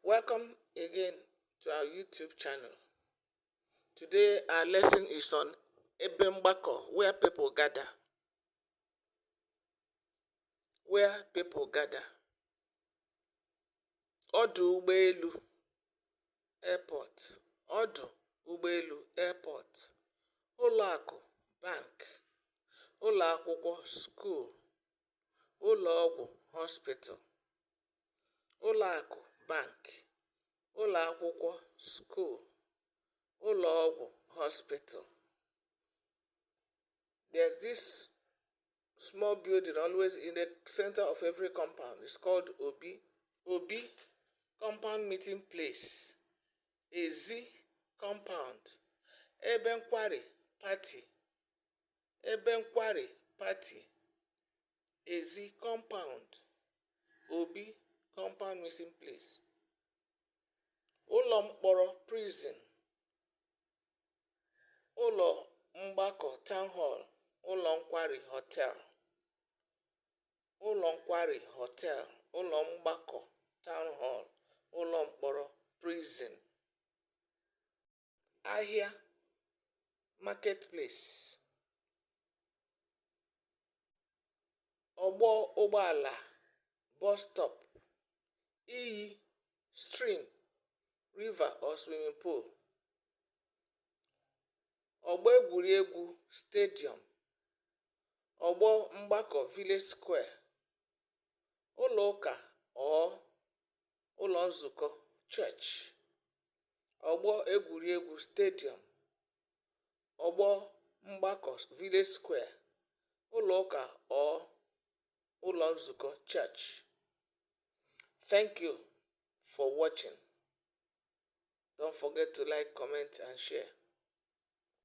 Welcome again to our YouTube channel. Today our lesson is on ebe mgbakọ, where people gather. Where people gather. Ọdụ ụgbọelu, airport. Ọdụ ụgbọelu, airport. Ụlọ akụ, bank. Ụlọ akwụkwọ, school. Ụlọ ọgwụ, hospital. Ụlọ akụ, bank. Ụlọ akwụkwọ, school. Ụlọ ọgwụ, hospital. There's this small building always in the center of every compound. It's called Obi. Obi, compound meeting place. Ezi, compound. Ebe nkwari, party. Ebe nkwari, party. Ezi, compound. Obi, compound meeting place. Ụlọ mkpọrọ, prison. Ụlọ mgbakọ, town hall. Ụlọ nkwari, hotel. Ụlọ nkwari, hotel. Ụlọ mgbakọ, town hall. Ụlọ mkpọrọ, prison. Ahịa, marketplace. Ọgbọ ụgbọala, bus stop. Iyi, stream, river or swimming pool. Ọgbọ egwuregwu, stadium. Ọgbọ mgbakọ, village square. Ụlọ ụka or ụlọ nzukọ, church. Ọgbọ egwuregwu, stadium. Ọgbọ mgbakọ, village square. Ụlọ ụka or ụlọ nzukọ, church. Thank you for watching. Don't forget to like, comment and share.